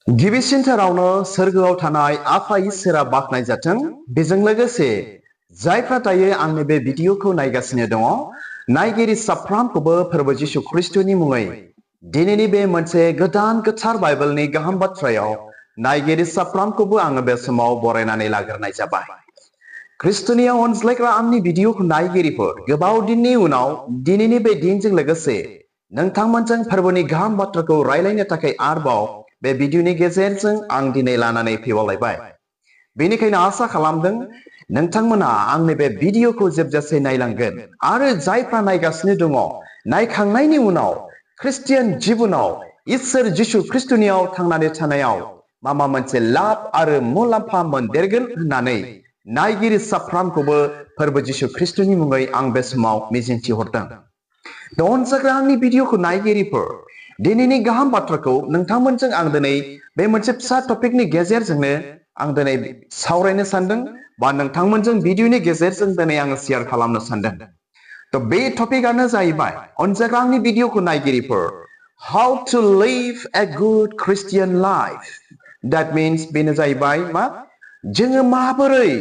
गिबिसिनथारावनो सोरगोआव थानाय आफा इसोरा बाखनाय जाथों। बेजों लोगोसे जायफ्रा दायो आंनि बे भिडिअखौ नायगासिनो दङ, नायगिरि साफ्रोमखौबो फोरबो जिसु ख्रिस्टनि मुङै दिनैनि बे मोनसे गोदान गोथार बाइबेलनि गाहाम बाथ्रायाव नायगिरि साफ्रोमखौबो आङो बे समाव बरायनानै लाग्रोनाय जाबाय। ख्रिस्टनियाव अनज्लायग्रा आंनि भिडिअखौ नायगिरिफोर, गोबाव दिननि उनाव दिनैनि बे दिनजों लोगोसे नोंथांमोनजों फोरबोनि गाहाम बाथ्राखौ रायलायनो थाखाय आरोबाव बे भिडिअनि गेजेरजों आं दिनै लानानै फैबावलायबाय। बेनिखायनो आसा खालामदों नोंथांमोना आंनि बे भिडिअखौ जोबजासे नायलांगोन आरो जायफ्रा नायगासिनो दङ, नायखांनायनि उनाव ख्रिस्टियान जिबनाव इसोर जिसु ख्रिस्टनियाव थांनानै थानायाव माबा मोनसे लाब आरो मुलाम्फा मोनदेरगोन होननानै नायगिरि साफ्रोमखौबो फोरबो जिसु ख्रिस्टनि मुङै आं बे समाव मिजिंथिहरदों। अनजाग्रा आंनि भिडिअखौ नायगिरिफोर, दिनैनि गाहाम बाथ्राखौ नोंथांमोनजों आं दिनै बे मोनसे फिसा टपिकनि गेजेरजोंनो आं दिनै सावरायनो सानदों बा नोंथांमोनजों भिडिअनि गेजेरजों दिनै आङो शेयार खालामनो सानदों। तो बे टपिकआनो जाहैबाय अनजाग्रा आंनि भिडिअखौ नायगिरिफोर, how to live a good Christian life. That means बेनो जाहैबाय मा, जोङो माबोरै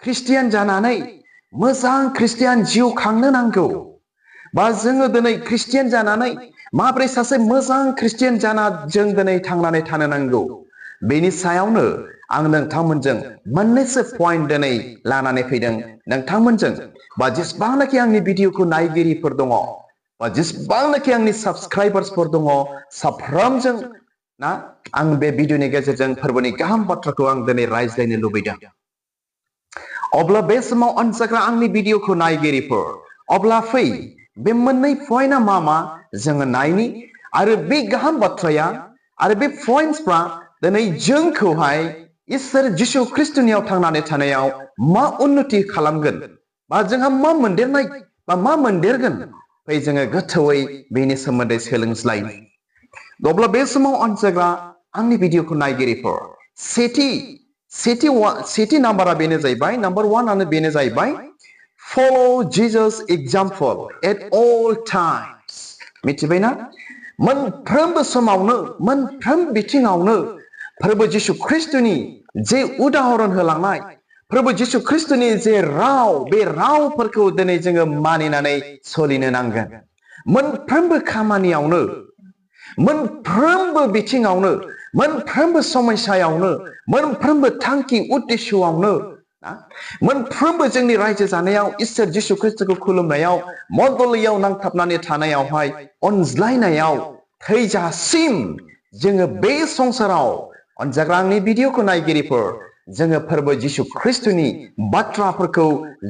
ख्रिस्टियान जानानै मोजां ख्रिस्टियान जिउ खांनो नांगौ, बा जोङो दिनै ख्रिस्टियान जानानै माबोरै सासे मोजां ख्रिस्टियान जाना जों दिनै थांनानै थानो नांगौ, बेनि सायावनो आं नोंथांमोनजों मोननैसो पइन्ट दिनै लानानै फैदों नोंथांमोनजों, बा जेसेबांनाखि आंनि भिडिअखौ नायगिरिफोर दङ, बा जेसेबांनाखि आंनि साबस्क्राइबार्सफोर दङ, साफ्रोमजों ना आं बे भिडिअनि गेजेरजों फोरबोनि गाहाम बाथ्राखौ आं दिनै रायज्लायनो लुबैदों। अब्ला बे समाव अनजाग्रा आंनि भिडिअखौ नायगिरिफोर, अब्ला फै बे मोननै पइन्टआ मा जोङो नायनि, आरो बे गाहाम बाथ्राया आरो बे पइन्टसफ्रा दिनै जोंखौहाय इसोर जिसु ख्रिस्टनियाव थांनानै थानायाव मा उन्नति खालामगोन, बा जोंहा मा मोनदेरनाय बा मा मोनदेरगोन, फै जोङो गोथौयै बेनि सोमोन्दै सोलोंज्लायनि। अब्ला बे समाव अनजाग्रा आंनि भिडिअखौ नायगिरिफोर, सेथि नाम्बारा बेनो जाहैबाय, नाम्बार 1 आनो बेनो जाहैबाय, follow Jesus example at all times। मिथिबायना? मोनफ्रोमबो समावनो, मोनफ्रोम बिथिङावनो फोरबो जिसु ख्रिस्टनि जे उदाहरन होलांनाय, फोरबो जिसु ख्रिस्टनि जे राव, बे रावफोरखौ दिनै जोङो मानिनानै सोलिनो नांगोन। मोनफ्रोमबो खामानियावनो, मोनफ्रोमबो बिथिङावनो, मोनफ्रोमबो समस्यायावनो, मोनफ्रोमबो थांखि उद्देश्यआवनो, मोनफ्रोमबो जोंनि रायजो जानायाव, इसोर जिसु ख्रिस्टखौ खुलुमनायाव, मण्डलीयाव नांथाबनानै थानायावहाय, अनज्लायनायाव थैजासिम जोङो बे संसाराव अनजाग्रा आंनि भिडिअखौ नायगिरिफोर, जोङो फोरबो जिसु ख्रिस्टनि बाथ्राफोरखौ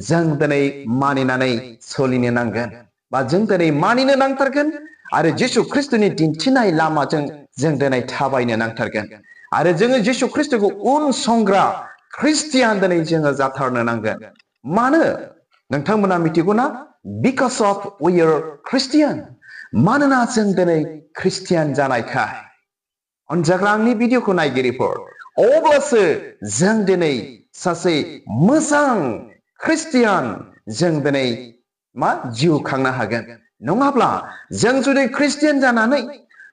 जों दिनै मानिनानै सोलिनो नांगोन, बा जों दिनै मानिनो नांथारगोन, आरो जिसु ख्रिस्टनि दिन्थिनाय लामाजों जों दिनै थाबायनो नांथारगोन, आरो जोङो जिसु ख्रिस्टखौ उनसंग्रा ख्रिस्टियान दिनै जोङो जाथारनो नांगोन। मानो नोंथांमोना मिथिगौ ना? Because of we are Christian. मानोना जों दिनै ख्रिस्टियान जानायखाय। अनजाग्रा आंनि भिडिअखौ नायगिरिफोर, अब्लासो जों दिनै सासे मोजां ख्रिस्टियान जों दिनै मा जिउ खांनो हागोन। नङाब्ला जों जुदि ख्रिस्टियान जानानै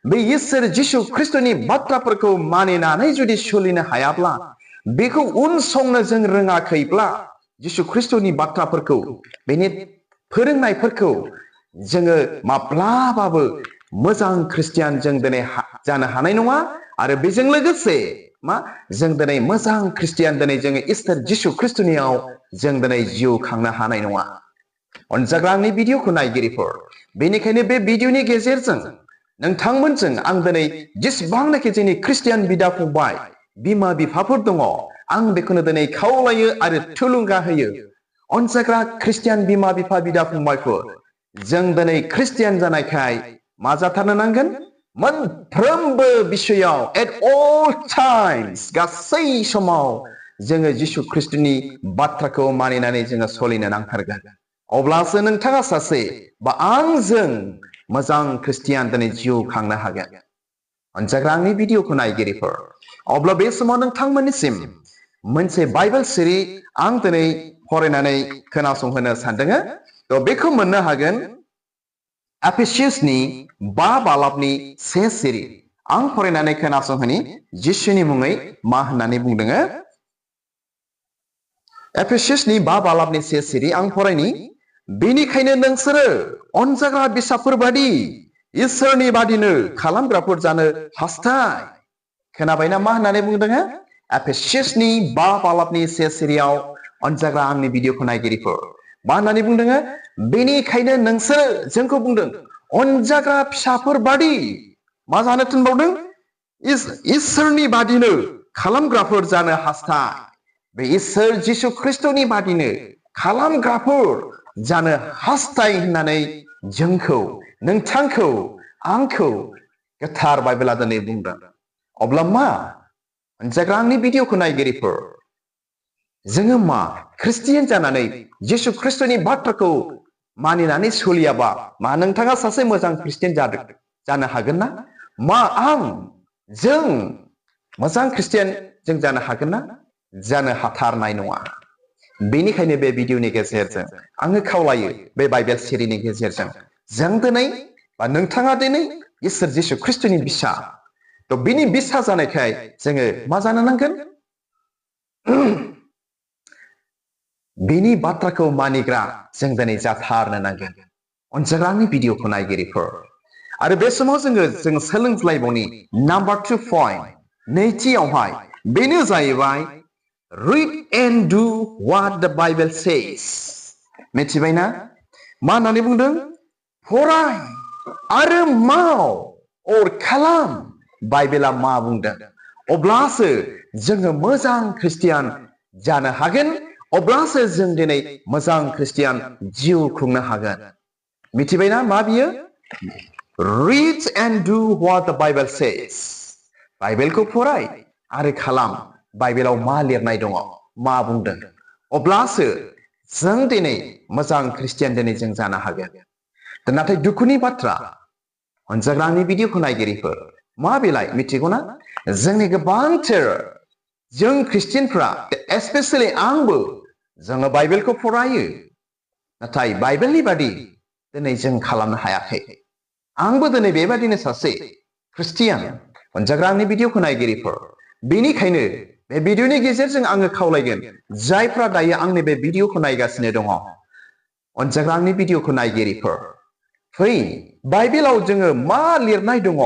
बे इसोर जिसु ख्रिस्टनि बाथ्राफोरखौ मानिनानै जुदि सोलिनो हायाब्ला, बेखौ उनसंनो जों रोङाखैब्ला, जिसु ख्रिस्टनि बाथ्राफोरखौ, बेनि फोरोंनायफोरखौ जोङो माब्लाबाबो मोजां ख्रिस्टियान जों दिनै जानो हानाय नङा। आरो बेजों लोगोसे मा, जों दिनै मोजां ख्रिस्टियान दिनै जोङो इसोर जिसु ख्रिस्टनियाव जों दिनै जिउ खांनो हानाय नङा। अनजाग्रा आंनि भिडिअखौ नायगिरिफोर, बेनिखायनो बे भिडिअनि गेजेरजों नोंथांमोनजों आं दिनै जेसेबांनाखि जोंनि ख्रिस्टियान बिदा फंबाय, बिमा बिफाफोर दङ, आं बेखौनो दिनै खावलायो आरो थुलुंगा होयो। अनजाग्रा ख्रिस्टियान बिमा बिफा बिदा फंबायफोर, जों दिनै ख्रिस्टियान जानायखाय मा जाथारनो नांगोन? मोनफ्रोमबो बिषयाव, एट अल टाइम्स, गासै समाव जोङो जिसु ख्रिस्टनि बाथ्राखौ मानिनानै जोङो सोलिनो नांथारगोन। अब्लासो नोंथाङा सासे बा आंजों मोजां ख्रिस्टियान दिनै जिउ खांनो हागोन। अनजाग्रा आंनि भिडिअखौ नायगिरिफोर, अब्ला बे समाव नोंथांमोननिसिम मोनसे बाइबेल सिरि आं दिनै फरायनानै खोनासंहोनो सानदों। तो बेखौ मोननो हागोन एफिसियासनि 5 बालाबनि 1 सिरि। आं फरायनानै खोनासंहोनि जिसुनि मुङै मा होननानै बुंदों एफेसियासनि 5 बालाबनि 1 सिरि आं फरायनि बेनिखायनो नोंसोरो अनजाग्रा बिसाफोर बादि इसोरनि बादिनो खालामग्राफोर जानो हास्थाय खोनाबायना मा होननानै बुंदों एफेसियासनि 5 बालाबनि 1 सिरियाव अनजाग्रा आंनि भिडिअखौ नायगिरिफोर मा होननानै बुंदों बेनिखायनो नोंसोरो जोंखौ बुंदों अनजाग्रा फिसाफोर बादि मा जानो थिनबावदों इसोरनि बादिनो खालामग्राफोर जानो हास्थाय बे इसोर जिसु ख्रिस्टनि बादिनो खालामग्राफोर जानो हास्थाय होननानै जोंखौ नोंथांखौ आंखौ गोथार बाइबेला दिनै बुंदों अब्ला मा अनजाग्रा आंनि भिडिअखौ नायगिरिफोर जोङो मा ख्रिस्टियान जानानै जिसु ख्रिस्टनि बाथ्राखौ मानिनानै सोलियाबा मा नोंथाङा सासे मोजां ख्रिस्टियान जानो हागोन ना मा जों मोजां ख्रिस्टियान जों जानो हागोन ना जानो हाथारनाय नङा बेनिखायनो बे भिडिअनि गेजेरजों आङो खावलायो बे बाइबेल सिरिनि गेजेरजों जों दिनै बा नोंथाङा दिनै इसोर जिसु ख्रिस्टनि बिसा तो बिनि बिसा जानायखाय जोङो मा जानो नांगोन बिनि बाथ्राखौ मानिग्रा जों दिनै जाथारनो नांगोन अनजाग्रा आंनि भिडिअखौ नायगिरिफोर आरो बे समाव जों सोलोंज्लायबावनि नाम्बार 2 पइन्ट नैथियावहाय बेनो जाहैबाय read and do what the Bible says मिथिबायना मा होननानै बुंदों फराय आरो माव अर खालाम बाइबेला मा बुंदों अब्लासो जोङो मोजां ख्रिस्टियान जानो हागोन अब्लासो जों दिनै मोजां ख्रिस्टियान जिउ खुंनो हागोन मिथिबायना मा बियो read and do what the Bible says बाइबेलखौ फराय आरो खालाम बाइबेलाव मा लिरनाय दङ मा बुंदों अब्लासो जों दिनै मोजां ख्रिस्टियान दिनै जों जानो हागोन नाथाय दुखुनि बाथ्रा अनजाग्रा आंनि भिडिअखौ नायगिरिफोर मा बेलाय मिथिगौना जोंनि गोबांथार जों ख्रिस्टियानफ्रा एस्पेसियेलि आंबो जोङो बाइबेलखौ फरायो नाथाय बाइबेलनि बादि दिनै जों खालामनो हायाखै आंबो दिनै बेबादिनो सासे ख्रिस्टियान अनजाग्रा आंनि भिडिअखौ नायगिरिफोर बेनिखायनो बे भिडिअनि गेजेरजों आङो खावलायगोन जायफ्रा दायो आंनि बे भिडिअखौ नायगासिनो दङ अनजाग्रा आंनि भिडिअखौ नायगिरिफोर फै बाइबेलाव जोङो मा लिरनाय दङ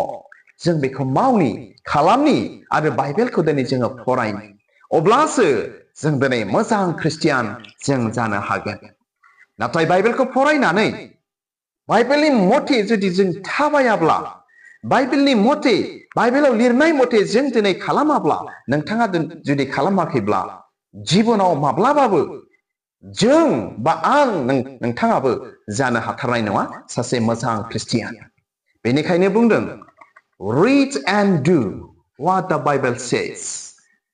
जों बेखौ मावनि खालामनि आरो बाइबेलखौ दिनै जोङो फरायनि अब्लासो जों दिनै मोजां ख्रिस्टियान जों जानो हागोन नाथाय बाइबेलखौ फरायनानै बाइबेलनि मथे जुदि जों थाबायाब्ला बाइबेलनि मथे बाइबेलाव लिरनाय मथे जों दिनै खालामाब्ला नोंथाङा जुदि खालामाखैब्ला जिबनाव माब्लाबाबो जों बा आं नोंथाङाबो जानो हाथारनाय नङा सासे मोजां ख्रिस्टियान बेनिखायनो बुंदों read and do what the Bible says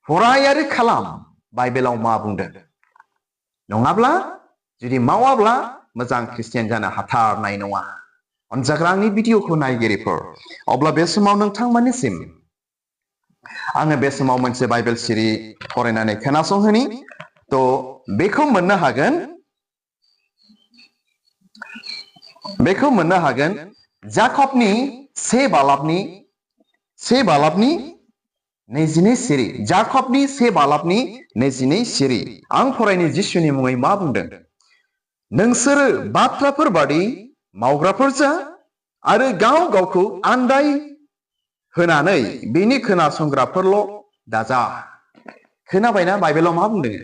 फराय आरो खालाम बाइबेलाव मा बुंदों नङाब्ला जुदि मावाब्ला मोजां ख्रिस्टियान जानो हाथारनाय नङा अनजाग्रा आंनि भिडिअखौ नायगिरिफोर अब्ला बे समाव नोंथांमोननिसिम आङो बे समाव मोनसे बाइबेल सिरि फरायनानै खोनासंहोनि तो बेखौ मोननो हागोन जाकबनि 1 बालाबनि 22 सिरि जाकबनि 1 बालाबनि 22 सिरि आं फरायनि जिसुनि मुङै मा बुंदों नोंसोरो बाथ्राफोर बादि मावग्राफोर जा आरो गाव गावखौ आन्दाय होनानै बेनि खोनासंग्राफोरल' दाजा खोनाबायना बाइबेलाव मा बुंदों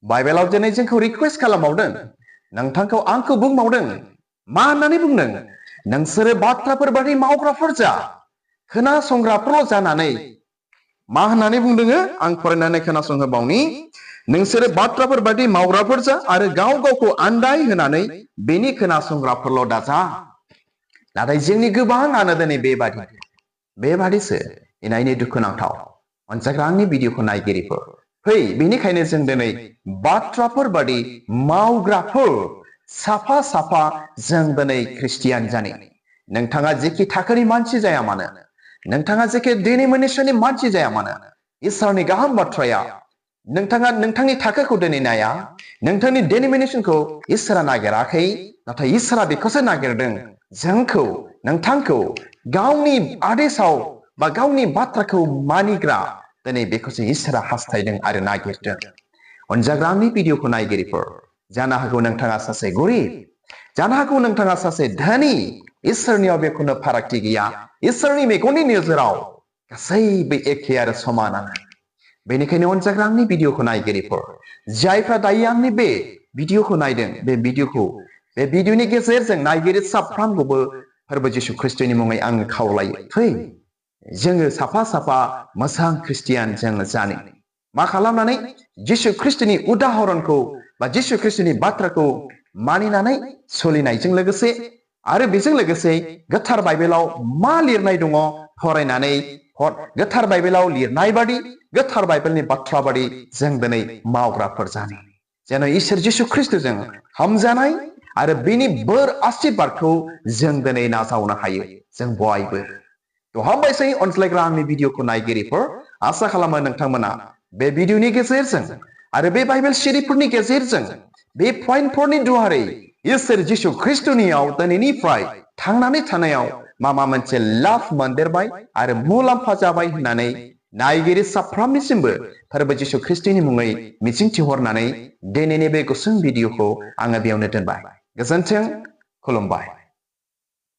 बाइबेलाव दिनै जोंखौ रिक्वेस्ट खालामबावदों नोंथांखौ आंखौ बुंबावदों मा होननानै बुंदों नोंसोरो बाथ्राफोर बादि मावग्राफोर जा खोनासंग्राफोरल' जानानै मा होननानै बुंदों आं फरायनानै खोनासंहोबावनि नोंसोरो बाथ्राफोर बादि मावग्राफोर जा आरो गाव गावखौ आन्दाय होनानै बेनि खोनासंग्राफोरल' दाजा नाथाय जोंनि गोबाङानो दिनै बेबादिसो इनायनि दुखुनांथाव अनजाग्रा आंनि भिडिअखौ नायगिरिफोर फै बेनिखायनो जों दिनै बाथ्राफोर बादि मावग्राफोर साफा साफा जों दिनै ख्रिस्टियान जानि नोंथाङा जेखि थाखोनि मानसि जाया मानो नोंथाङा जेखि डिनोमिनेसननि मानसि जाया मानो इसोरनि गाहाम बाथ्राया नोंथाङा नोंथांनि थाखोखौ दिनै नाया नोंथांनि डिनोमिनेसनखौ इसोरा नागिराखै नाथाय इसोरा बेखौसो नागिरदों जोंखौ नोंथांखौ गावनि आदेशाव बा गावनि बाथ्राखौ मानिग्रा दिनै बेखौसो इसोरा हास्थायदों आरो नागिरदों। अनजाग्रा आंनि भिडिअखौ नायगिरिफोर, जानो हागौ नोंथाङा सासे गरिब, जानो हागौ नोंथाङा सासे धोनि, इसोरनियाव बेखौनो फारागथि गैया। इसोरनि मेगननि नोजोराव गासैबो एखे आरो समानानो। बेनिखायनो अनजाग्रा आंनि भिडिअखौ नायगिरिफोर, जायफ्रा दायो आंनि बे भिडिअखौ नायदों, बे भिडिअनि गेजेरजों नायगिरि साफ्रोमखौबो फोरबो जिशु ख्रिस्टनि मुङै आङो खावलायो, फै जोङो साफा साफा मोजां ख्रिस्टियान जोङो जानो। मा खालामनानै जिशु ख्रिस्टनि उदाहरनखौ बा जिशु ख्रिस्टनि बाथ्राखौ मानिनानै सोलिनायजों लोगोसे आरो बेजों लोगोसे गोथार बाइबेलाव मा लिरनाय दङ फरायनानै गोथार बाइबेलाव लिरनाय बादि गोथार बाइबेलनि बाथ्रा बादि जों दिनै मावग्राफोर जानो। जेन' इसोर जिशु ख्रिस्टजों हामजानाय आरो बेनि बोर आशीर्बादखौ जों दिनै नाजावनो हायो जों बयबो। थ' हामबायसै अनज्लायग्रा आंनि भिडिअखौ नायगिरिफोर, आसा खालामो नोंथांमोना बे भिडिअनि गेजेरजों आरो बे बाइबेल सिरिफोरनि गेजेरजों बे पइन्टफोरनि दुवारै इसोर जिशु ख्रिस्टनियाव दिनैनिफ्राय थांनानै थानायाव माबा मोनसे लाभ मोनदेरबाय आरो मुलाम्फा जाबाय होननानै नायगिरि साफ्रोमनिसिमबो फोरबो जिशु ख्रिस्टनि मुङै मिजिंथिहरनानै दिनैनि बे गुसुं भिडिअखौ आङो बेयावनो दोनबाय। गोजोन्थों, खुलुमबाय।